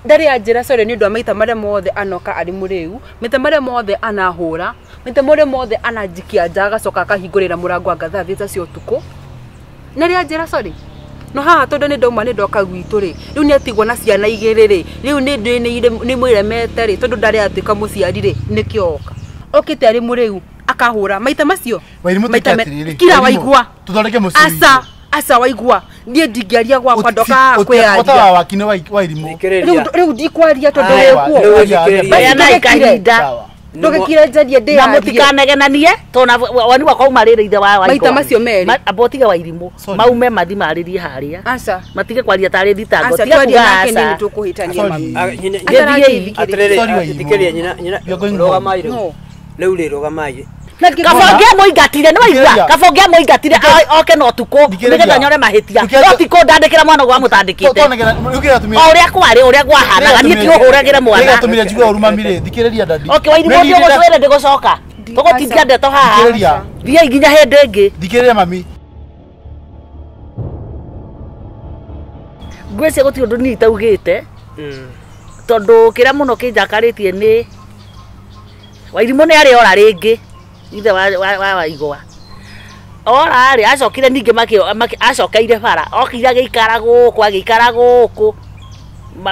Ndarĩ anjĩra sorry nĩ ũndũ wa maita marĩa mothe anoka arĩ mũrĩu, maita marĩa mothe anahũra, maita marĩa mothe ananjikia nja agacoka akahingũrĩra mũrango anga thaa 3 cia ũtukũ. Ndarĩ anjĩra sorry. No haha tondũ nĩ ndauma nĩ ndoka gwitũ rĩ, rĩu nĩ atigwo na ciana igĩrĩ rĩ, rĩu nĩ mwĩremete rĩ, tondũ ndarĩ atuĩka mũciari rĩ, nĩkĩo oka. Okĩte arĩ mũrĩu akahũra maita macio. Wairimu Maita tuke me- atĩrĩrĩ, Kira Wairimu, waigua. Tũthondeke mũciĩ Aca, witũ. aca waigua. Niĩ ndingĩaria gwakwa ndoka Ũta kwĩyaria. wa waki nĩ Wairimu. Rĩu rĩu ndikwaria tondũ Aya, wĩkuo. rĩu Aria, aria. thikĩrĩria. Heanai Ndũgekire. kahinda Sawa. Ndũgĩkire njarie na ndĩyarie. mũtikanagenanie tondũ woni wakwa uma rĩrĩ ithe wa Waigwa. Maita macio merĩ. Amba ũtige Wairimũ Sorry. maume mathi marĩrie harĩa Aca. matige kwaria tarĩ thitango Aca tiga twaria kuga nake nĩ aca tũkũhĩtania Sorry. mami. Gĩthiĩi. Atĩrĩrĩ, Sorry, Wairimu. thikĩrĩria nyina nyina We are going home. rũgamai rĩu. No. Rĩu rĩ rũgamai. Na ngĩkora- kaba ũngĩamũingatire nĩ waigua Thikĩrĩria. kaba ũngĩamũingatire oke na ũtukũ Thikĩrĩria. nĩgetha nyone mahĩtia Thikĩrĩria. no ti kũndandĩkĩra mwana ũguo amũtandĩkĩte Rĩu kĩrĩa o ũrĩa kwarĩ ũrĩa kwahanaga niĩ ti ũhũragĩre mwana gĩatũmire njigue ũru mami rĩ, thikĩrĩria dadi. oke Wairimũ Nĩ thiĩ niĩ ndĩra- ũgũcwĩre ndĩgũcoka tũgũtindia ndeto haha Thikĩrĩria. thiĩi nginya hĩndĩ ĩngĩ Thikĩrĩria mami. Ngwĩciria gũtirĩ ũndũ niĩ itaugĩte tondũ kĩrĩa mũno kĩnjakarĩtie nĩ Wairimũ nĩ arĩ ora rĩngĩ ithe wa Waigwa ora rĩ acokire ningĩ acokeire bara okire agĩikara gũkũ agĩikara gũkũ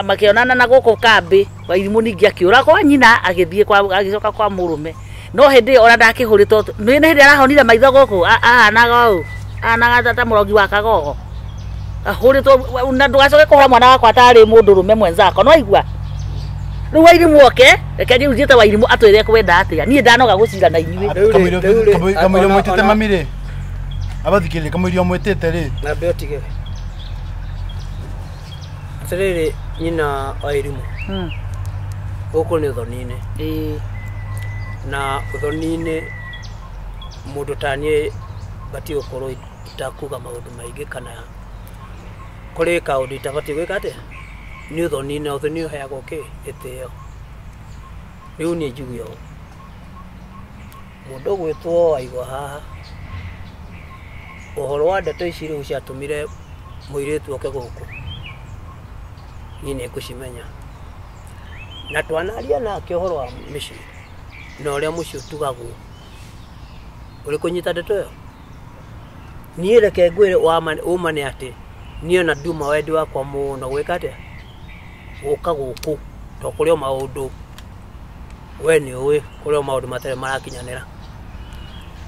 makĩonana na gũkũ kambĩ Wairimũ ningĩ akĩũra kwa nyina agĩthiĩ kwa agĩcoka kwa mũrũme no hĩndĩ ĩyo ona ndakĩhũrĩtwo nĩ hĩndĩ arahonire maitho gũkũ ahanaga ũũ ahanaga ta mũrogi wa kagogo ahũrĩtwo na ndũgacoke kũhũra mwana wakwa tarĩ mũndũrũme mwenzako no aigua rĩu Wairimũ oke reke rĩu njĩte Wairimũ atwĩre kwenda atĩa niĩ ndanoga gũcira na inyuĩ Rĩu rĩ, Kamũira rĩu rĩ, kamũira mwĩtĩte mami rĩ. Abathikĩrĩria kamũira mwĩtĩte rĩ. Nambe ũtige. Atĩrĩrĩ nyina Wairimũ. Gũkũ nĩ ũthoni-inĩ. Ĩĩ. Na ũthoni-inĩ mũndũ ta niĩ batiĩ gũkorwo itakuga maũndũ maingĩ kana kũrĩ kaũndũ itabatiĩ gwĩka atĩa nĩ ũthoni na ũthoni ũheagwo kĩ gĩtĩo. Rĩu niĩ njuge ũũ, mũndũ ũgwĩtwo Waigwa haha ũhoro wa ndeto ici rĩu ciatũmire mũirĩtu oke gũkũ niĩ nĩ ngũcimenya na twanaria nake ũhoro wa mĩciĩ na ũrĩa mũciĩ ũtugagwo. Ũrĩ kũnyita ndeto ĩyo? Niĩ reke ngwĩre ũma nĩ atĩ niĩ ona nduma wendi wakwa mũno gwĩka atĩa gũka gũkũ to kũrĩ o maũndũ we nĩ ũĩ kũrĩ o maũndũ matarĩ marakinyanĩra.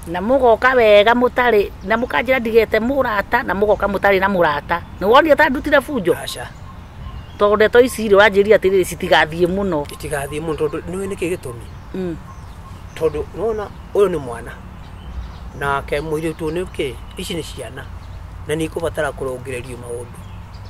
Na mũgoka wega mũtarĩ na mũkanjĩra ndigete mũrata na mũgoka mũtarĩ na mũrata nĩ wonire ta ndutire bunjo? Aca. Tondũ ndeto ici rĩ ũranjĩrire atĩrĩrĩ citigathiĩ mũno. Itigathiĩ mũno tondũ nĩũĩ nĩkĩ gĩtũmi? Tondũ nĩwona ũyũ nĩ mwana nake mũirĩtu ũyũ nĩ kĩ ici nĩ ciana na nĩ ikũbatara kũrũngĩrĩrio maũndũ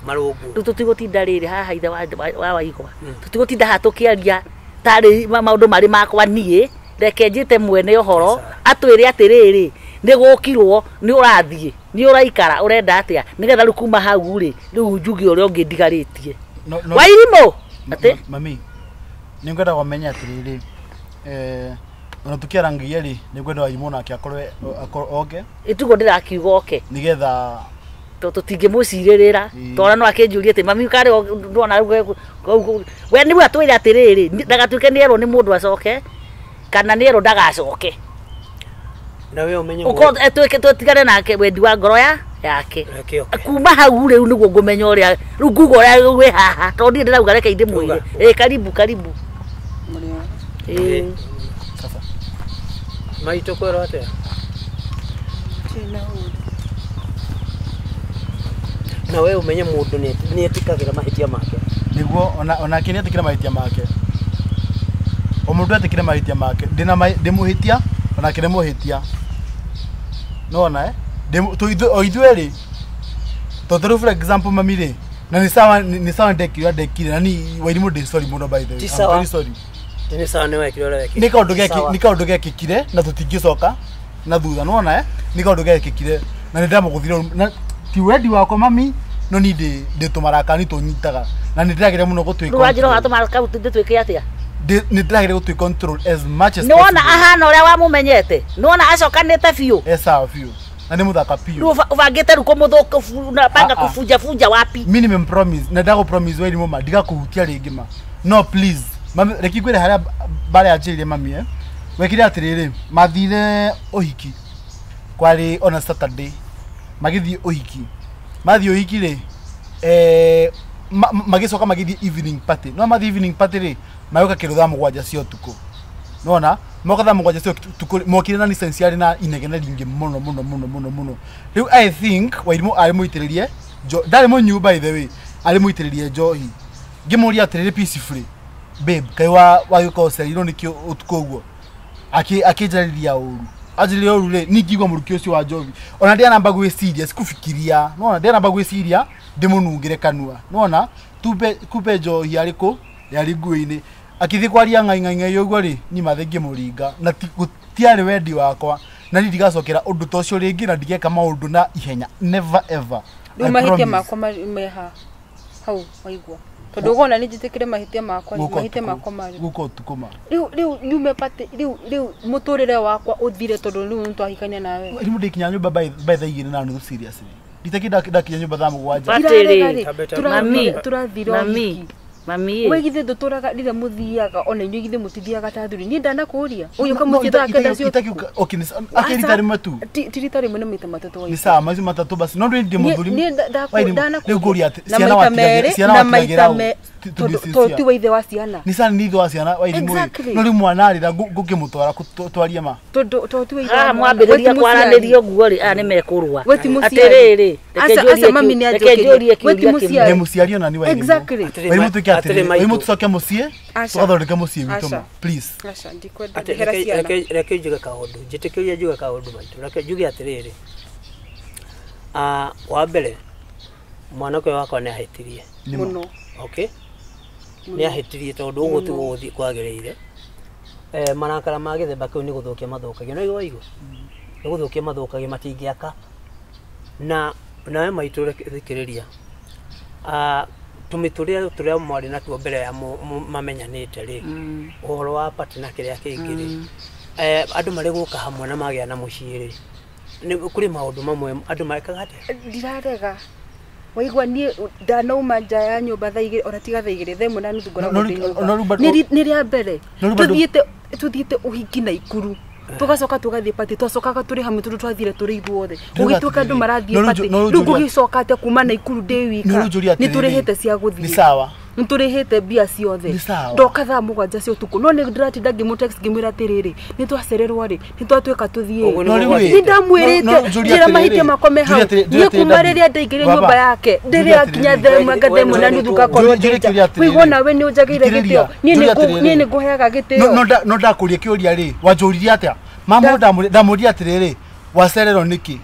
marũngwo. Rĩu tũtigũtinda rĩrĩ haha ithe wa Waigwa tũtigũtinda haha tũkĩaria tarĩ maũndũ marĩ makwa niĩ reke njĩte mwene ũhoro atwĩre atĩrĩrĩ nĩ gũkirwo nĩ ũrathiĩ nĩ ũraikara ũrenda atĩa nĩgetha rĩu kuma hau rĩ rĩu njuge ũrĩa ũngĩ ndigarĩtie. Wairimũ atĩ Mami nĩ ngwenda kũmenya atĩrĩrĩ ona tũkĩarangia rĩ nĩ ngwenda Wairimũ nake akorwe oke ĩtugo ndĩrakiuga oke nĩgetha tũtingĩmũcirĩrĩra tondũ no akĩnjũrie atĩ mami karĩ ndona we nĩwe atwĩre atĩrĩrĩ ndagatuĩke nĩ erwo nĩ mũndũ acoke kana nĩ erwo ndagacoke Na we ũmenye ũkorwo ĩtuĩke tũtigane nake wendi wa ngoro yake Reke oke. kuma hau rĩu nĩguo ngũmenya ũrĩa rĩu nguga ũrĩa wĩ haha tondũ niĩ ndĩrauga reke ndĩmwĩre ĩ karibu karibu. Ĩ. Sasa. Maitũ kwĩrwo atĩa? Na we ũmenye mũndũ nĩ etĩkagĩra mahĩtia make. Nĩguo onake nĩ etĩkĩra mahĩtia make. O mũndũ etĩkĩre mahĩtia make. Ndĩna ndĩ mũhĩtia onake nĩ mũhĩtia. Nĩwona o ithuĩ rĩ tondũ rĩu for example mami rĩ na nĩ sawa nĩ sawa ndekire ũrĩa ndekire na ni Wairimũ ndĩ sorry mũno by the way. Ti I'm sawa. very sorry. Nĩ sawa nĩ wekire ũrĩa wekire. Nĩ kaũndũ Ti sawa. nĩ kaũndũ gekĩkire na tũtingĩcoka na thutha nĩwona nĩ kaũndũ gekĩkire na nĩ ndamũgũthire na ti wendi wakwa mami no ni ndĩ tũmaraka ni tũnyitaga na nĩ ndĩrageria mũno gũtwĩ Rĩu wanjĩra ũhoro tũmaraka ndĩtwĩke atĩa? Nĩ ndĩrageria gũtwĩ control as much as Nĩwona possible. ahana ũrĩa wamũmenyete? Nĩwona acokanĩte biũ? E sawa biũ. Na nĩ mũthaka piũ. Ũbangĩte rĩu kũmũthũka unapanga kufunja funja wapi? Mimi nimempromise na ndago promise wewe mama ndigakuhutia rĩngĩ ma. No please. Mami reki ngwĩre harĩa bare anjĩrire mami wekire atĩrĩrĩ mathire ũhiki kwarĩ on Saturday magĩthiĩ ũhiki mathiĩ ũhiki rĩ magĩcoka magĩthiĩ evening party no mathiĩ evening party rĩ magĩũka kĩndũ thaa 7 cia ũtukũ nona moka thaa 7 cia ũtukũ mokire na Nissan ciarĩ na inegene rĩingĩ mũno mũno mũno mũno mũno rĩu I think Wairimũ arĩ mũitĩrĩrie ndarĩ mũnyu by the way arĩ mũitĩrĩrie njohi ngĩmũria atĩrĩrĩ peacefully babe kai wa wagĩũka ũcereirwo nĩkĩ ũtukũ ũguo akĩnjarĩria ũru anjĩrĩria ũru rĩ niĩ ngĩigua mũrukĩ ũcio wa njohi ona ndianamba gwĩciria sikufikiria nona ndianamba gwĩciria ndĩmũnungĩre kanua nona kumbe njohi yarĩ kũ yarĩ nguo-inĩ akĩthiĩ kwaria ng'ai ng'ai ng'ai ũguo rĩ niĩ mathe ngĩmũringa na gũtiarĩ wendi wakwa na niĩ ndigacokera ũndũ ta ũcio rĩngĩ na ndigeka maũndũ na ihenya never ever. Rĩu mahĩtia makwa meha hau waigua tondu ugona ni njitikire mahitia makwa mahitia makwa mari guko utuku ma riu nyume pate riu muturire wakwa uthire tondu riu ntwahikania nawe riu ndikinya nyumba by thaa 2:30 seriously nditaki ndakinya nyumba thaa 7 turathire mami we githe nduturaga rire muthiaga ona inyuĩ githe mutithiaga ta thuri ni ndanakuria uyu kamuthie thaa 9 cio itaki okay akirita rimwe tu ti rita rimwe na maita matatu ni sawa macio matatu basi no ndi muthuri ni ndanakuria ciana watigagira ciana watigagira to ti waithe wa ciana ni sana ni ithe wa ciana Wairimũ no riu mwana arira ngũkĩmũtwara twarie ma tondu to ti waithe wa mwambĩrĩria kwaranĩria ũguo rĩ aya nĩ mekũrũa atĩrĩrĩ reke njũrie kĩũria kĩmwe ndĩ mũciari ona ni Wairimũ Wairimũ tuĩke atĩrĩrĩ Wairimũ tũcoke mũciĩ tũgathondeke mũciĩ witũ ma please aca ndikwenda ndehera ciana reke njuge kaũndũ njĩtĩkĩrie njuge kaũndũ maitũ reke njuge atĩrĩrĩ wa mbere mwanake wakwa nĩ ahĩtirie mũno okay nĩ ahĩtirie tondũ ũguo tiguo gũthiĩ kwagĩrĩire marakara ma gĩthemba kĩu nĩ gũthũkia mathũkagia no igua nĩ gũthũkia mathũkagia matingĩaka na nawe maitũ thikĩrĩria tũmĩtũrĩre tũrĩa mwarĩ natuo mbere ya mamenyanĩte rĩ ũhoro wa party na kĩrĩa kĩngĩ rĩ andũ marĩ gũka hamwe na magĩa na mũciĩ rĩ nĩ kũrĩ maũndũ mamwe andũ marekaga atĩa ndirarega waigua niĩ ndanauma nja ya nyũmba thaa 2 ona tiga thaa 2 thaa 1:30 ngoragwo ndĩ nyũmba nĩ rĩa mbere tuthiĩte ũhiki Naikuru tugacoka tugathiĩ party twacokaga tũrĩ hamwe tondũ twathire tũrĩ ithuothe gũgĩtuĩka andũ marathiĩ party rĩu ngũgĩcoka atĩa kuma Naikuru ndĩ wika nĩ tũrĩhĩte cia gũthiĩ nĩ sawa nĩ tũrĩhĩte mbia ciothe ndoka thaa 7 cia ũtukũ no nĩ ndĩratinda ngĩmũtext ngĩmwĩra atĩrĩrĩ nĩ twacererwo rĩ nĩ twatuĩka tũthiĩ nĩ ndamwĩrĩte njĩra mahĩtia makwa me hau niĩ kuma rĩrĩa ndaingĩrire nyũmba yake ndĩrĩa nginya thaa 1:30 ngakorwo ndĩ nja wĩigua nawe nĩ ũnjagĩire gĩtĩo niĩ nĩ ngũheaga gĩtĩo no ndakũria kĩũria rĩ wanjũririe atĩa mama ndamũria atĩrĩrĩ wacererwo nĩkĩ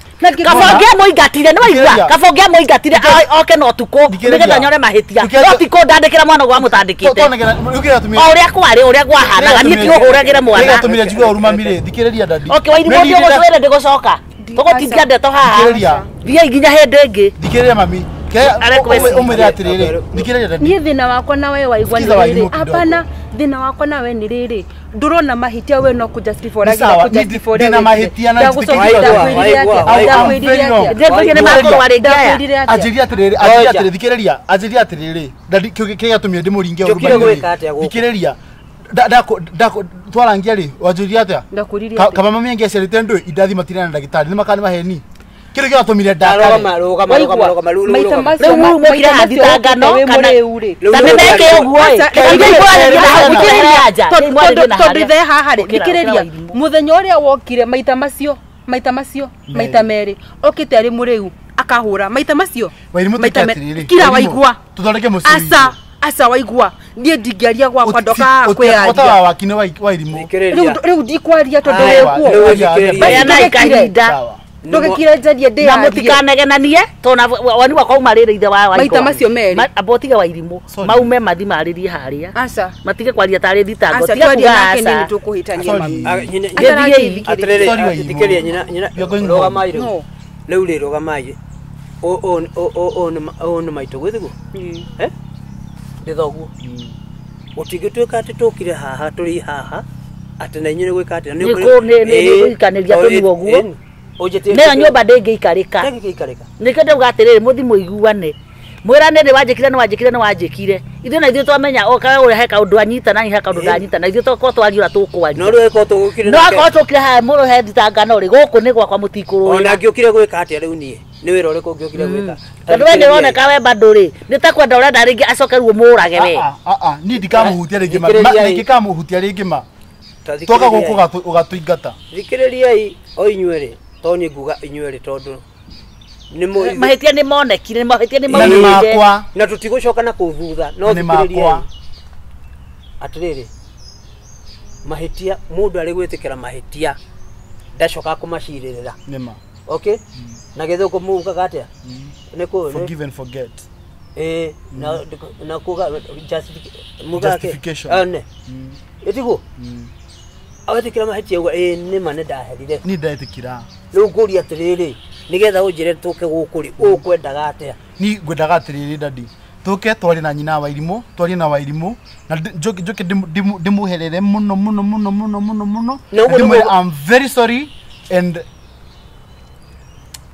kaba ngĩamũingatire nĩ waigua kaba ngĩamũingatire oke na ũtukũ nĩgetha nyone mahĩtia no ti kũndandĩkĩra mwana ũguo amũtandĩkĩte o ũrĩa kwarĩ ũrĩa kwahanaga niĩ ti ũhũragĩre mwana gĩatũmire njigue ũru mami rĩ thikĩrĩria dadi okay Wairimũ ũthiĩ ũgũtwĩre ndĩgũcoka tũgũtindia ndeto haha thiĩi nginya hĩndĩ ĩngĩ thikĩrĩria mami ũmwĩre atĩrĩrĩ thikĩrĩria dadi niĩ thĩna wakwa nawe waigua nĩ rĩrĩ hapana thĩna wakwa nawe nĩ rĩrĩ ndũrona mahĩtia we no kũjustify ũragira kũjustify ũrĩa ndĩna mahĩtia na anjĩria atĩrĩrĩ thikĩrĩria anjĩria atĩrĩrĩ dadi kĩrĩa gĩatũmire ndĩmũringe ũru thikĩrĩria twarangia rĩ wanjũririe atĩa kaba mami angĩaciarĩte ndũĩ indathi matirĩ na ndagĩtarĩ nĩ makana maheni kĩrĩa gĩatũmire ndakare rĩu mũkire hathitangano kana ta nĩmeke ũguo tondũ ithe haha rĩ thikĩrĩria mũthenya ũrĩa wokire maita macio maita merĩ okĩte arĩ mũrĩu akahũra maita macio kira waigua tũthondeke mũciĩ aca waigua niĩ ndingĩaria gwakwa ndokaga kwĩyaria ũtawa waki nĩ Wairimũ rĩu ndikwaria tondũ wĩkuo heanai kahinda ndũgĩkire njarie ndĩyarie na mũtikanegenanie tondũ woni wakwa uma rĩrĩ ithe wa maita macio merĩ amba ũtige Wairimũ maume mathi marĩrie harĩa aca matige kwaria tarĩ thitango tiga kuga aca nĩ tũkũhĩtania mami atĩrĩrĩ thikĩrĩria nyina rũgamai rĩu rĩu rĩ rũgamai ũũ nĩ maitũ gwĩthiguo ndĩ thoguo gũtingĩtuĩka atĩ tũkire haha tũrĩ haha atĩ na inyuĩ nĩ gwĩka atĩa nĩ kũikanĩria tũnua ũguo Ũnjĩtĩte Nayo nyũmba ndĩngĩikarĩka. Ndĩngĩikarĩka. Nĩkĩo ndauga atĩrĩrĩ mũthi mũiguane. Mwĩrane nĩ wanjĩkire nĩ wanjĩkire nĩ wanjĩkire. Ithuĩ na ithuĩ twamenya o kawe ũrĩa he kaũndũ anyita na he kaũndũ ndanyita na ithuĩ tokorwo twariũra tũkwaria. No rĩu ĩkorwo tũgũkire No akorwo tũkire haha mũrũ he thitangano rĩ gũkũ nĩ gwakwa mũtikũrũĩra. Ona ngĩũkire gwĩka atĩa rĩu niĩ? Nĩ wĩra ũrĩkũ ngĩũkire gwĩka? Tondũ we nĩ ũroneka we bado rĩ nĩ ta kwenda ũrenda rĩngĩ acoke ruo mũũrage we. Niĩ ndikamuhutia rĩngĩ ma. Ndikamuhutia rĩngĩ ma. Toka gũkũ ũgatũingata. Thikĩrĩriai o inyuĩ rĩ tondũ niĩ nguga inyuĩ rĩ tondũ mahĩtia nĩ monekire mahĩtia nĩ maumĩrire na tũtigũcoka na kũu thutha no thikĩrĩriai atĩrĩrĩ mahĩtia mũndũ arĩ gwĩtĩkĩra mahĩtia ndacoka kũmacirĩrĩra. Nĩma. Okay? Na gĩthũngũ mugaga atĩa? Nĩ kũ forgive and forget. Na kuga justification. Ne. Ĩtiguo? Awetĩkĩra mahĩtia uga nĩma nĩ ndaherire. Niĩ ndetĩkĩra. Rĩu ngũria atĩrĩrĩ nĩgetha ũnjĩre tũke gũkũ rĩ ũkwendaga atĩa? Niĩ ngwendaga atĩrĩrĩ dadi tũke twarie na nyina wa Irimũ twarie na wa Irimũ na njoke ndĩmũherere mũno mũno mũno mũno mũno mũno. Ndĩmwĩre I'm very sorry and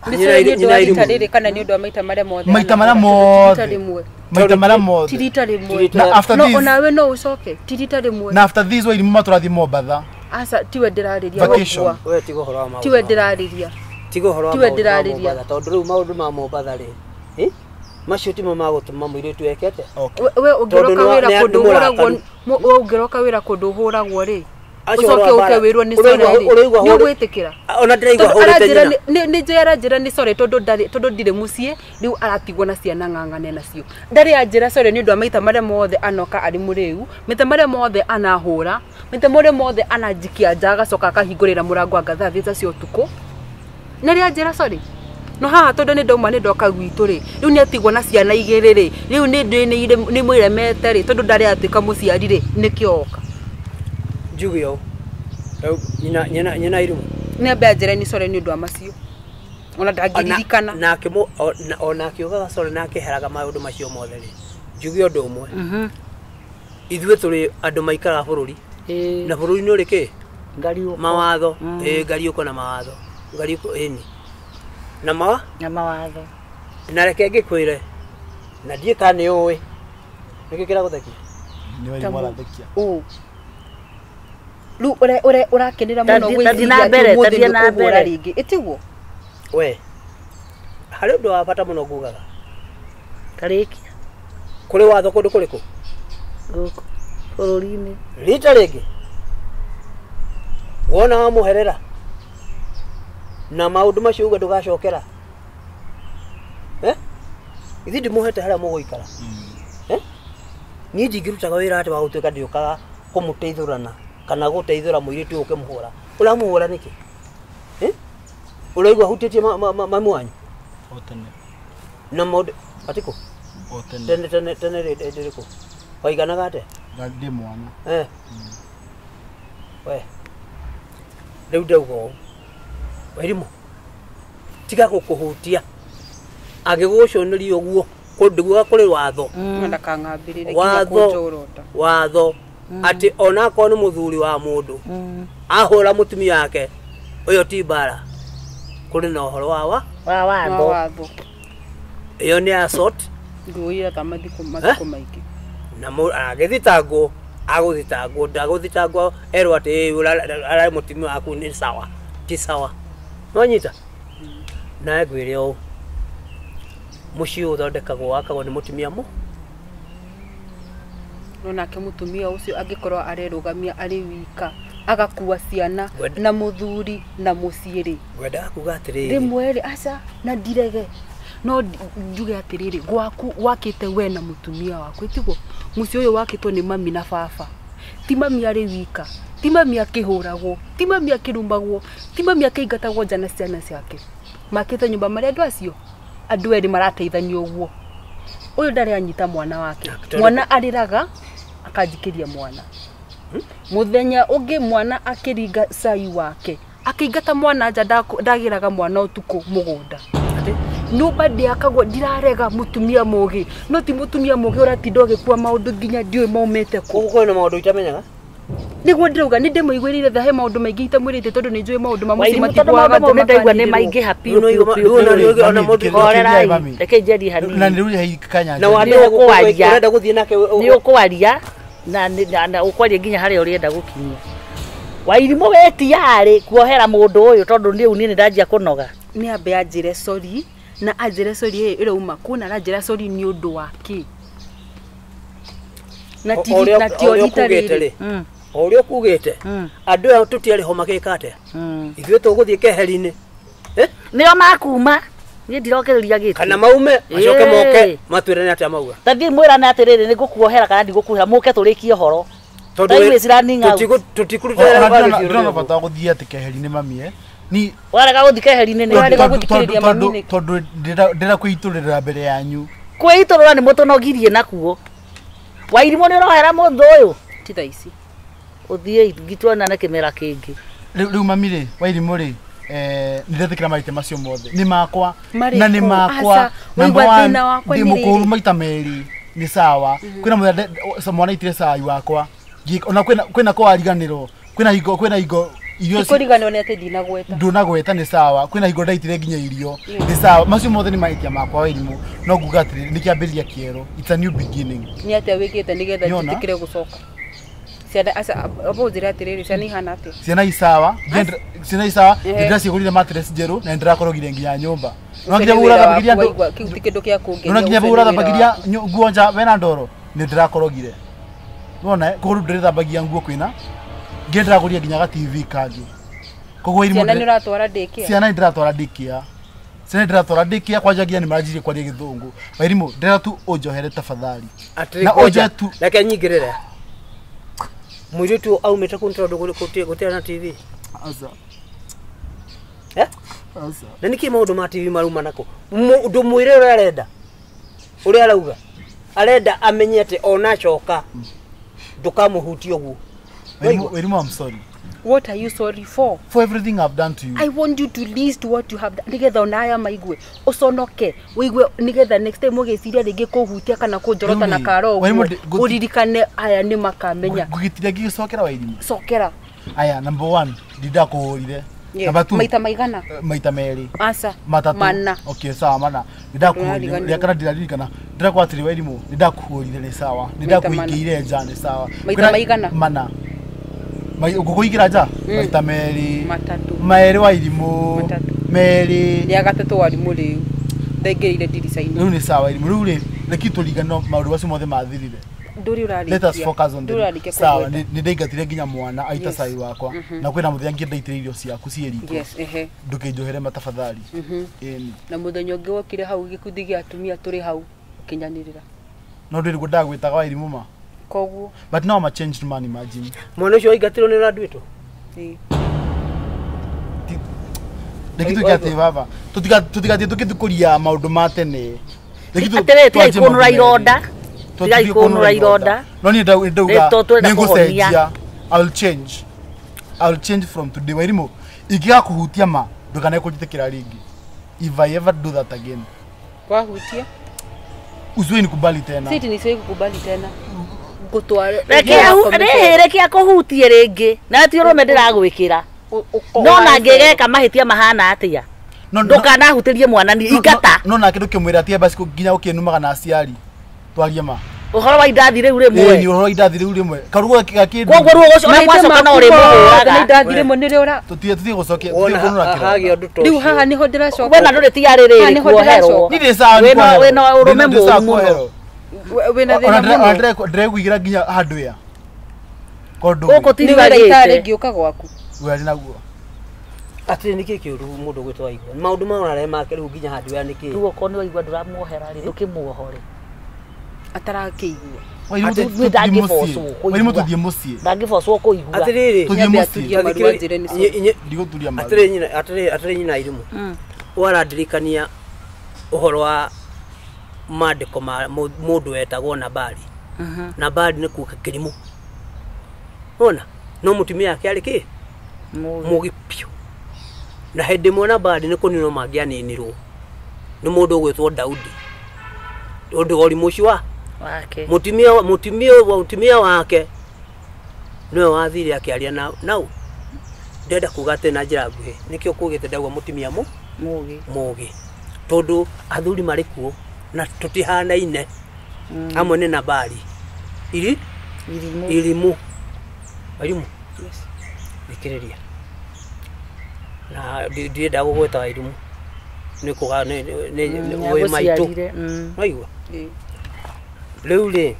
nĩ ũndũ wa rita rĩrĩ kana nĩ ũndũ wa maita marĩa mothe? Maita marĩa mothe. Maita marĩa mothe. Ti rita rĩmwe. No onawe no ũcoke ti rita rĩmwe. Na after this wa Irimũ matũrathiĩ Mombatha. Aca tiwe ndĩrarĩria. We tiga ũhoro wa maũndũ. Tiwe ndĩrarĩria. Tiga ũhoro wa maũndũ ma Mombatha tondũ rĩu maũndũ ma Mombatha rĩ macio timo magũtũma mũirĩtu ekete. We ũngĩroka wĩra kũndũ ũhũragwo we ũngĩroka wĩra kũndũ ũhũragwo rĩ ũcoke ũke wĩrwo nĩ sorry rĩ nĩ ũgwĩtĩkĩra? Ona ndĩraigua hũrĩte nyina. Nĩ njũĩ aranjĩra nĩ sorry tondũ ndirĩ mũciĩ rĩu aratigwo na ciana ng'ang'ane nacio. Ndarĩ anjĩra sorry nĩ ũndũ wa maita marĩa mothe anoka arĩ mũrĩu maita marĩa mothe anahũra maita marĩa mothe ananjikia nja agacoka akahingũrĩra mũrango anga thaa 3 cia ũtukũ. Na rĩ anjĩra sorry. No haha tondũ nĩ ndauma nĩ ndoka gwitũ rĩ rĩu nĩ atigwo na ciana igĩrĩ rĩ rĩu nĩ mwĩremete rĩ tondũ ndarĩ atuĩka mũciari rĩ nĩkĩo oka. Njuge ũũ nyina nyina Irimũ nĩ ambe anjĩre nĩ sorry nĩ ũndũ wa macio ona ndangĩririkana. Nake ona akiugaga sorry na akĩheraga maũndũ macio mothe rĩ njuge ũndũ ũmwe. Ithuĩ tũrĩ andũ maikaraga bũrũri na bũrũri nĩ ũrĩ kĩ mawatho ngariũko na mawatho ngariũko ĩni na mawa na mawatho na reke ngĩkwĩre na ndiĩ kana nĩ ũĩ nĩkĩ kĩragũthekia? Nĩ Wairimũ arathekia. Rĩu ũrakenera mũno gwĩciria atĩ ũmũthĩ nĩ ũkũhũra rĩngĩ ĩtiguo? We harĩ ũndũ wa bata mũno ngugaga karĩkia kũrĩ watho kũndũ kũrĩkũ gũkũ bũrũri-inĩ rita rĩngĩ wona wamũherera na maũndũ macio uga ndũgacokera ithuĩ ndimũhete harĩa mũgũikara niĩ ndingĩrutaga wĩra atĩ wa gũtuĩka ndĩũkaga kũmũteithũrana kana gũteithũra mũirĩtu ũyũ ũkĩmũhũra. Ũramũhũra nĩkĩ? Ũraigua hutĩtie mami wanyu? O tene. Na maũndũ atĩkũ? O tene. Tene tene tene rĩrĩkũ? Waiganaga atĩa? Ndĩ mwana. We rĩu ndauga ũũ Wairimũ tiga gũkũhutia angĩgũcũnĩria ũguo ndiguaga kũrĩ watho ndakang'ambĩrĩre nginya kũnjorota watho atĩ ona akorwo nĩ mũthuri wa mũndũ ahũra mũtumia wake ũyũ ti mbara kũrĩ na ũhoro wa watho ĩyo nĩ assault ngũira ta mathiko maingĩ na agĩthitangwo agũthitangwo ndagũthitangwo erwo atĩ ararĩ mũtumia waku nĩ sawa ti sawa nonyita nawe ngwĩre ũũ mũciĩ ũthondekagwo wakagwo nĩ mũtumia mũ no nake mũtumia ũcio angĩkorwo arerũgamia arĩ wika agakua ciana na mũthuri na mũciĩ rĩ ngwendaga kuga atĩrĩrĩ rĩmwe rĩ aca na ndirege no njuge atĩrĩrĩ gwaku wakĩte we na mũtumia waku ĩtiguo mũciĩ ũyũ wakĩtwo nĩ mami na baba ti mami arĩ wika ti mami akĩhũragwo ti mami akĩrumagwo ti mami akĩingatagwo nja na ciana ciake makĩte nyũmba marĩa andũ acio andũ erĩ marateithania ũguo ũyũ ndarĩ anyita mwana wake mwana arĩraga akanjikĩria mwana mũthenya ũngĩ mwana akĩringa cai wake akĩingata mwana nja ndagĩraga mwana ũtukũ mũgũnda nyũmba ndĩakagwo ndirarega mũtumia mũgĩ no ti mũtumia mũgĩ ũratinda ũgĩkua maũndũ nginya ndiũĩ maumĩte kũ gũkũ kwĩna maũndũ itamenyaga Niguo ndĩrauga nĩ ndĩmũiguĩrĩire tha he maũndũ maingĩ itamwĩrĩte tondũ nĩ njũĩ maũndũ ma mũciĩ Wairimũ tondũ matiguaga maũndũ mau nĩ ndaigua nĩ maingĩha piũ piũ piũ. Mami, Horerai, mami. reke njarie Na hanini. nĩ rĩu hei kanya Na Nĩ wandĩha ũkwaria. ũrenda gũthiĩ nake Nĩ ũkwaria na ũkwaria nginya harĩa ũrenda gũkinyia. Wairimũ we tiarĩ kuohera mũndũ ũyũ tondũ rĩu niĩ nĩ ndanjia kũnoga. Nĩ ambe anjĩre sorry na anjĩre sorry ĩyo ĩrauma kũ na aranjĩra sorry nĩ ũndũ wa kĩ. Na ti na ti o rita rĩrĩ. O ũrĩa ũkugĩte andũ aya tũtiarĩ ho magĩka atĩa ithuĩ tũgũthiĩ keheri-inĩ. Nĩo makuma niĩ ndirokĩrĩria gĩtĩ kana maume macoke moke matwĩre nĩ atĩa mauga. Tathiĩ mwĩrane atĩrĩrĩ nĩ ngũkuohera kana ndigũkuohera mũke tũrĩkie ũhoro. Time is running out. Tũtikũruta ndĩrona bata wa gũthiĩ atĩ keheri-inĩ mami ni warega gũthiĩ keheri-inĩ nĩ Warega gũthikĩrĩria mami nĩkĩ? tondũ ndĩrenda kwĩitũrĩra mbere yanyu. Kwĩitũrũra nĩ mũtũnogirie nakuo. Wairimũ nĩ ũrohera mũndũ ũyũ Ti thaa ici. Ũthiĩ ngituonane kĩmera kĩngĩ. Rĩu mami rĩ Wairimũ rĩ nĩ ndetĩkĩra mahĩtia macio mothe nĩ makwa na nĩ makwa. Waigua thĩna wakwa nĩ rĩrĩ ndĩ mũkũrũ maita merĩ nĩ sawa. Kwĩna mũthenya mwana aitire cai wakwa ona kwĩna kwariganĩrwo kwĩna hingo kwĩna hingo irio kũriganĩrwo nĩ atĩ ndinagweta ndunagweta nĩ sawa. Kwĩna hingo ndaitire nginya irio nĩ sawa. Macio mothe nĩ mahĩtia makwa Wairimũ no nguga atĩrĩrĩ nĩ kĩambĩrĩria kĩerũ. It's a new beginning. Nĩ atĩa wĩkĩte nĩgetha njĩtĩkĩre gũcoka? Ciana aca abo njĩre atĩrĩrĩ ciana ihana atĩa? Ciana i sawa. Ciana i sawa. Ndĩracigũrire mattress njerũ na nĩndĩrakorogire nginya nyũmba. No nginya ũrathambagiria andũ kĩu ti kĩndũ kĩa kũngenia. No nginya ũrathambagiria nguo nja wena ndoro nĩ ndĩrakorogire. Nĩwona koguo rĩu ndĩrĩthambagia nguo kwĩna nginya ndĩragũrire nginya ga TV kangĩ. Koguo Wairimũ ciana nĩ ũratwara daycare? Ciana nĩ ndĩratwara daycare. Ciana ndĩratwara daycare kwanja nginya nĩ maranjirie kwaria gĩthũngũ. Wairimũ ndĩrenda tu ũnjohere tafadhali. Na ũnjohe tu reke nyingĩrĩre. Mũirĩtu aumĩte kũ tondũ gũtirĩ na TV? Aca. Aca. Na nĩkĩ maũndũ ma TV marauma nako? Ndũmwĩre ũrĩa arenda. Ũrĩa arauga. Arenda amenye atĩ ona acoka ndũkamũhutie ũguo. Wairimũ, I'm sorry. What are you sorry for? For everything I've done to you. I want you to list what you have done. Nĩgetha ona aya maigue. Ũconoke. Ũigue nĩgetha next time ũgĩciria rĩngĩ kũhutia kana kũnjorota na karo ũguo. Ũririkane aya nĩ makamenya. Ngũgĩtiria ngĩgĩcokera Wairimũ. Cokera. Aya, number 1, ndindakũhũrire. Number 2, maita maigana? Maita merĩ. Aca. Matatũ. Mana. Okay, sawa mana. Ndindakũhũrire. Rĩa kana ndiraririkana. Ndĩrakwa atĩrĩ Wairimũ, ndindakũhũrire nĩ sawa. Ndindakũhingĩire nja nĩ sawa. Maita maigana? Mana. Ũgũkũingĩra nja? Maita merĩ. Matatũ. Merĩ Wairimũ. Matatũ. Merĩ. Rĩa gatatũ Wairimũ rĩu. Ndaingĩrĩire ndirica-inĩ. Rĩu nĩ sawa Wairimũ. Rĩu rĩ reke tũrigano maũndũ macio mothe mathirire. Ndũrĩ ũrarĩkia. Let us focus on the sawa. Nĩ ndaingatire nginya mwana aita cai wakwa. Na kwĩna mũthenya ngĩ ndaitire irio ciaku ciĩ riko. Yes, ehe. Ndũkĩnjohere matafadhali. Ĩni. Na mũthenya ũngĩ wokire hau gĩkundi gĩa atumia tũrĩ hau ũkĩnyanĩrĩra. No ndĩrĩ ndagwĩtaga Wairimũ ma. Koguo. But now I'm a changed man, imagine. Mwana ũcio aingatirwo nĩ ũranduĩtwo? Ĩĩ. Reke tuge atĩ baba, tũtigathiĩ tũgĩthukũria maũndũ ma tene. Atĩrĩrĩ tigai kũnũra ironda. Tigai kũnũra ironda. No niĩ ndauga nĩ ngũcenjia. I will change. I will change from today. Wairimũ, ingĩgakũhutia ma ndũkanae kũnjĩtĩkĩra rĩngĩ. If I ever do that again. Wahutia? Usiwe nikubali tena. Siti nisiwe kukubali tena. Gũtwara reke akũhutie rĩngĩ na ti ũrũme ndĩragwĩkĩra no na ngĩgeka mahĩtia mahana atĩa ndũkanahutĩrie mwana ni ingata no nake ndũkĩmwĩra atĩ basi nginya ũkĩnumaga na aciari twarie ma ũhoro wa indathi rĩu rĩmwe ĩĩ ũhoro wa indathi rĩu rĩmwe karugo gakĩndũ koguo ruo ũcio ona mwacoka no ũrĩmũhũraga na indathi rĩmwe nĩrĩo ũra tũtige gũcokia tũtige kũnũra kĩronda rĩu haha nĩho ndĩracoka wena ndũrĩ tiarĩ rĩrĩ kuoherwo ni ndĩ sawa wĩna ũrũme mũũru mũno wĩna thĩna mũno ndĩreguigĩra nginya hardware kondo gũkũ nĩ wĩra itarĩ ngĩũka gwaku wĩra naguo atĩrĩ nĩkĩ kĩũru mũndũ gwĩtwo Waigua maũndũ ma ũrarĩa make rĩu nginya hardware nĩkĩ rĩu okorwo nĩ Waigua ndũramuohera rĩ ndũkĩmuohore atarakĩigua Wairimũ tũthiĩ mũciĩ ndangĩbocwo kũigua atĩrĩrĩ tũthiĩ mũciĩ ndigũturia maru atĩrĩ nyina Irimũ warandirikania ũhoro wa mandĩko ma mũndũ wetagwo Nabali. Nabali nĩ kuga kĩrimũ. Ona no mũtumia yake arĩ kĩ mũgĩ piũ. Na hĩndĩ ĩmwe Nabali nĩ kũninwo mangĩaninirwo nĩ mũndũ ũgwĩtwo Daudi. Ũndũ wa ũrimũ ũcio wa wake mũtumia wake Nĩwe wathire akĩaria na nau. Ndenda kuga atĩ na njĩra nguhĩ nĩkĩo kugĩte ndauga mũtumia Mũgĩ. Mũgĩ. Tondũ athuri marĩ kuo na tũtihanaine. Amwe nĩ nambari. Iri Irimũ. Irimũ. Irimũ. Yes. Thikĩrĩria. Na ndirenda gũgwĩta Wairimũ. Nĩ kuga nĩ wĩ maitũ. Nĩagũciarire. Waigua? Ĩĩ. Rĩu rĩ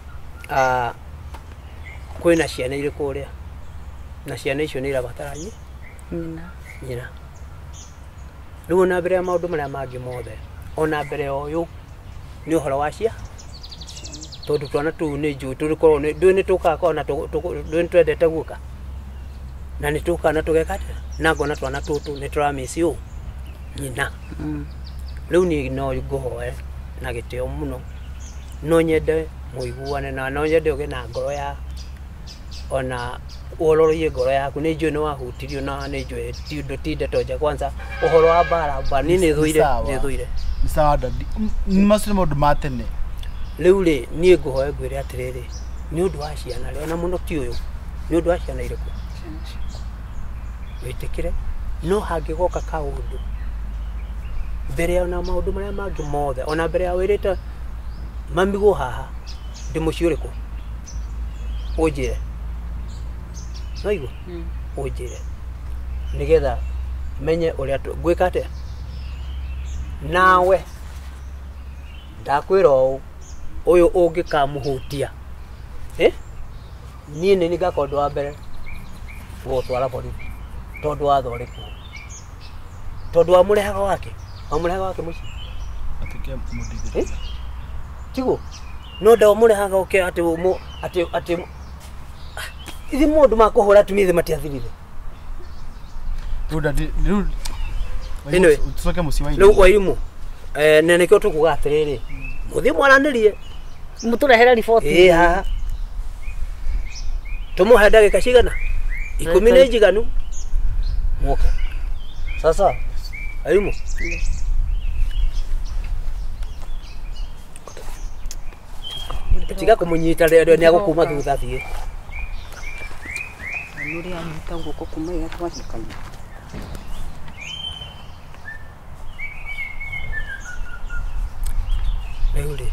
kwĩna ciana irĩ kũrĩa na ciana icio nĩ irabatara Nyina. Nyina. Rĩu ona mbere ya maũndũ marĩa mangĩ mothe ona mbere ya ũyũ nĩ ũhoro wa cia tondũ twana tũu nĩ njũĩ tũrĩkorwo ndũĩ nĩ tũkaga ona ndũĩ nĩ twendete guoka na nĩ tũkaga na tũgeka atĩa na ngona twana tũtũ nĩ tũramĩci ũ nyina. Rĩu niĩ no ngũhoe na gĩtĩo mũno no nyende mũiguane na no nyende ũgĩe na ngoro ya ona wororoie ngoro yaku nĩ njũĩ nĩ wahutirio na nĩ njũĩ ti ũndũ ti ndeto nja kwanza ũhoro wa mbara mba niĩ nĩ thũire Sawa. Nĩ thũire. Nĩ sawa dadi. Macio nĩ maũndũ ma tene. Rĩu rĩ niĩ ngũhoe ngwĩre atĩrĩrĩ nĩ ũndũ wa ciana rĩ ona mũno ti ũyũ nĩ ũndũ wa ciana irĩkũ wĩtĩkĩre no hangĩgoka kaũndũ mbere ya ona maũndũ marĩa mangĩ mothe ona mbere ya wĩrĩte mamigwo haha ndĩ mũciĩ ũrĩkũ ũnjĩre waigua ũnjĩre nĩgetha menye ũrĩa ngwĩka atĩa nawe ndakwĩra ũũ ũyũ ũngĩkamũhutia niĩ nĩ ngakorwo ũndũ wa mbere gũgũtwara borithi tondũ watho ũrĩ kuo tondũ wamũrehaga wake mũciĩ Atuĩke mũndithĩrĩria. Tiguo no ndamũrehaga ũke atĩ atĩ atĩ ithi mũndũ makũhũra atumia ithe matiathirire. Rĩu dadi rĩu Anyway. tũcoke mũciĩ wa Rĩu Irimũ. Wairimũ na nĩkĩo tũkuga atĩrĩrĩ mũthiĩ mwaranĩrie Mũtũrehere riboti. Ĩĩ haha tũmũhe ndagĩka cigana 10 nĩ njiganu mũke sasa Wairimũ. Tiga kũmũnyita rĩrĩa nĩ agũkuma thutha thiĩ. Nũrĩa anyita guoko kuma rĩrĩa twahikania. Rĩu rĩ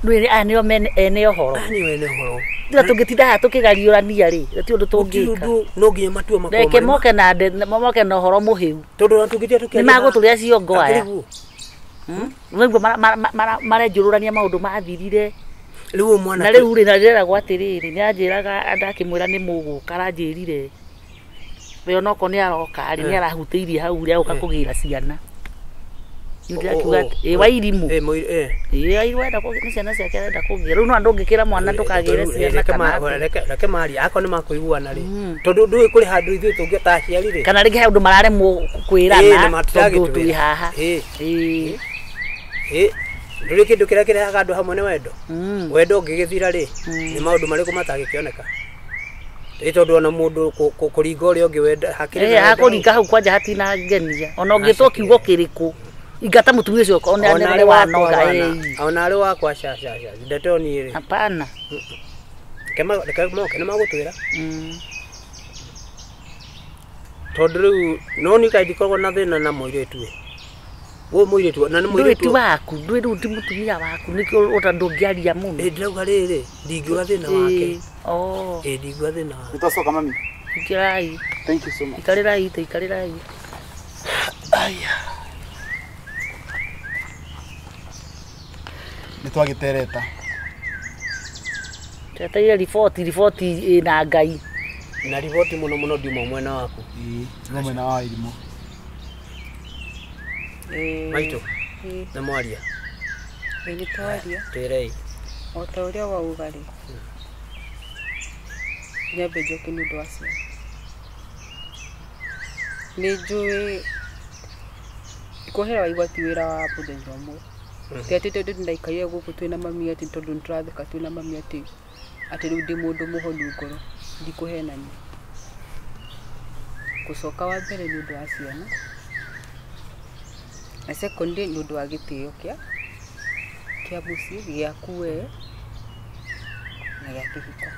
Rĩu aya nĩo mene ene ũhoro. Aya nĩo ene ũhoro. Tiga tũngĩtinda haha tũkĩgariũrania rĩ gũtirĩ ũndũ Gũtirĩ tũngĩka. ũndũ no nginya matua makorwo Reke marĩ moke na moke na ũhoro mũhĩu. Tondũ ona tũngĩtinda Nĩ tũkĩaria magũtũrĩa ciongo aya. Akĩrĩ guo. Nĩguo marenjũrũrania maũndũ mathirire. Rĩu ũyũ mwana Na rĩu rĩ na ndĩreragwo atĩrĩrĩ nĩ anjĩraga ndakĩmwĩra nĩ mũgũka aranjĩrire we onokorwo nĩ aroka rĩ nĩ arahutĩirie hau rĩ agũka kũgĩra ciana. Nĩ ndĩrakiuga ĩ Wairimũ. Ĩ Wairimũ arenda nĩ ciana ciake arenda kũgĩra. Rĩu no ndũngĩkĩra mwana ndũkagĩre ciana kana atĩa. Reke maria akorwo nĩ makũiguana rĩ tondũ ndũĩ kũrĩ handũ ithuĩ tũngĩ ta aciari rĩ Kana rĩngĩ he ũndũ mararemwo kwĩrana tondũ twĩ haha. Ĩĩ. Ndũrĩ kĩndũ kĩrĩa kĩrehaga andũ hamwe nĩ wendo. Wendo ũngĩgĩthira rĩ nĩ maũndũ marĩkũ matangĩkĩoneka. Ĩ tondũ ona mũndũ kũringa ũrĩa ũngĩ wenda hakĩrĩ na wendo. Hakũringa hau kwanja hatina ngenia. Ona ũngĩtwo kiugo kĩrĩkũ ingata mũtumia ũcio ona Ona nĩ arĩ wakwa wanoga. wana, ona arĩ wakwa ca ca ca ndeto niĩ rĩ. Hapana. Reke moke nĩ magũtwĩra. Tondũ rĩu no niĩ kaĩ ndikoragwo na thĩna na mũirĩtu ĩ. Ũyũ mũirĩtu na nĩ Ndũĩ ti mũirĩtu. waku, ndũĩ rĩu ti mũtumia waku nĩkĩo ũta ndũngĩaria mũno. Ĩ ndĩrauga rĩrĩ ndingiuga thĩna wake. Ĩ ndingiuga thĩna wake. Nĩtwacoka mami. Ikirai. Thank you so much. Ikarĩrai itĩ, ikarĩrai. Aya. Nĩ twagĩtereta. Twetereire riboti, riboti ĩna Ngai. Na riboti mũno mũno ndiuma mwena waku. Ĩĩ, ndiuma mwena wa Wairimũ. Maitũ na mwaria. Ĩĩ nĩ twaria. Twĩrei. O ta ũrĩa wauga rĩ, nyambe njoke nĩ ũndũ wa ciana. Nĩ njũĩ kuohera Waigwa ti wĩra wa mũthenya ũmwe. Ti atĩ tondũ ndaikarire gũkũ twĩna mami atĩ tondũ nĩtũratheka twĩna mami atĩ atĩ rĩu ndĩ mũndũ mũhonu ngoro, ndikũhenania. Gũcoka wa mbere nĩ ũndũ wa ciana, na second nĩ ũndũ wa gĩtĩo kĩa mũciĩ, gĩaku we na gĩa kĩhiko.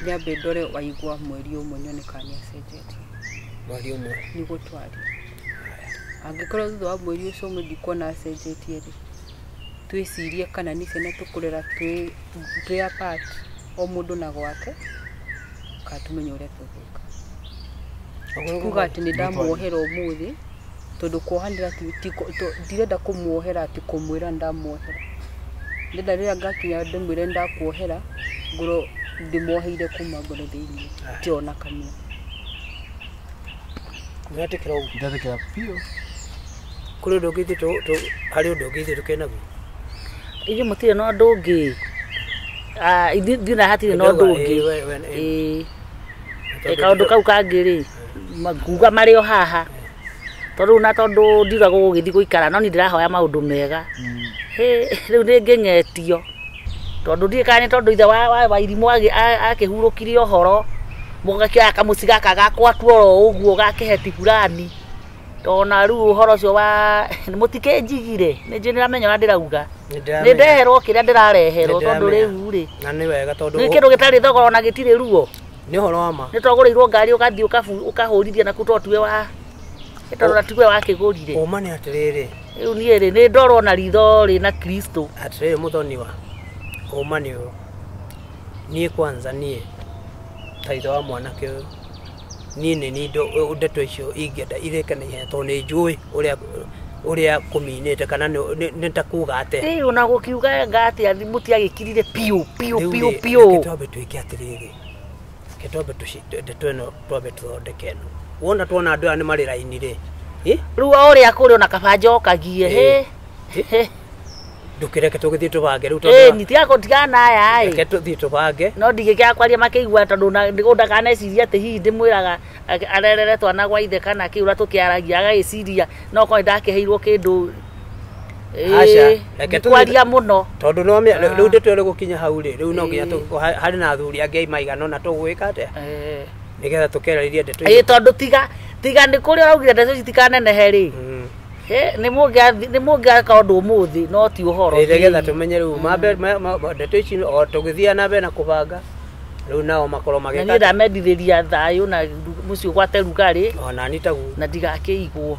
Nyambe ndore Waigwa mweri ũmwe nyone kana nĩacenjetie. Mweri ũmwe. Nĩguo twarie. Angĩkorwo thutha wa mweri ũcio ũmwe ndikuona acenjetie rĩ, twĩcirie kana nĩ ciana tũkũrera twĩ apart o mũndũ na gwake, kana tũmenye ũrĩa tũgwĩka. Kuga atĩ nĩ ndamuohera ũmũthĩ, tondũ kuohanĩra ndirenda kũmuohera atĩ kũmwĩra ndamuohera. Ndĩrenda rĩrĩa ngakinya ndĩmwĩre ndakuohera, ngorwo ndĩmuoheire kuma ngoro thĩinĩ, ti ona kanua. Nĩwetĩkĩra ũguo? Ndetĩkĩra biũ. Kũrĩ ũndũ ũngĩ ithuĩ harĩ ũndũ ũngĩ ithuĩ tũkĩnaguo? Ithuĩ mũtirĩ na ũndũ ũngĩ. Ithuĩ na hatirĩ na ũndũ ũngĩ. Ĩĩ. Kaũndũ kau kangĩ rĩ, nguga marĩ o haha. Tondũ na tondũ ndiuga gũgũgĩthiĩ gũikara no niĩ ndĩrahoya maũndũ mega. Rĩu nĩ ngĩng'etio. Tondũ ndiũĩ kana nĩ tondũ ithe wa Wairimũ akĩhurũkirie ũhoro, mũgakĩoya kamũciĩ gaka gakwa tu oro ũguo gakĩheti fulani. Tondũ rĩu ũhoro ũcio wa mũtikĩnjigire, nĩ njũĩ nĩũramenya ũrĩa ndĩrauga. Nĩ ndeherwo kĩrĩa ndĩrareherwo tondũ rĩu rĩ. Na nĩ wega tondũ nĩ kĩndũ gĩtarĩ thogora ona gĩtirĩ ruo. Nĩ ũhoro wa ma. Nĩ twagũrĩirwo ngari ũgathiĩ ũkahũrithia naku to tuwe wa tondũ na tiwe wakĩgũrire. Ũma nĩ atĩrĩrĩ. Rĩu niĩ rĩ nĩ ndorwo na ritho rĩ na Kristo. Atĩrĩrĩ mũthoniwa, ũma nĩ ũyũ. Niĩ kwanza niĩ ta ithe wa mwanake ũyũ, niĩ nĩ niĩ ndeto icio ingĩenda irĩke na ihenya tondũ nĩ njũĩ ũrĩa kũminĩte kana nĩ ta kuga atĩa. Ĩĩ ona gũkiuga anga atĩa mũtiagĩkirire biũ biũ biũ biũ. Reke twambe twĩke atĩrĩrĩ. Reke twambe ndeto ĩno twambe tũthondeke ĩno. Wona tuona andũ aya nĩ marĩ raini rĩ. Rĩu o ũrĩa kũrĩ ona kaba njokagie. Ndũkĩreke tũgĩthiĩ tũbange rĩu tondũ. Ĩĩ tigana aya ĩ. Reke tũthiĩ tũbange. No ndingĩkĩaga kwaria makĩigua tondũ ndakaneciria atĩ hihi ndĩmwĩraga arerere twana gwa ithe kana kĩ ũrĩa tũkĩaragia agagĩciria no korwo nĩndakĩheirwo kĩndũ. Aca, reke tũthiĩ kwaria mũno. Tondũ no rĩu ndeto ĩrĩ gũkinya hau rĩ, rĩu no nginya harĩ na athuri angĩ maigana ũna tũgwĩka atĩa? Nĩgetha tũkerarĩrie ndeto icio. Ĩĩ tondũ tiga nĩ kũrĩa ũraugire ndeto ici itikanenehe rĩ. Nĩ mũngĩaka ũndũ ũmũthĩ no ti ũhoro. Nĩgetha tũmenye rĩu mambe ndeto ici o tũgĩthiĩ na mbere na kũbanga rĩu nao makorwo magĩka. Na niĩ ndamendithĩria thayũ na mũciĩ ũgwate rugarĩ. Ona niĩ taguo. Na ndigakĩigwo.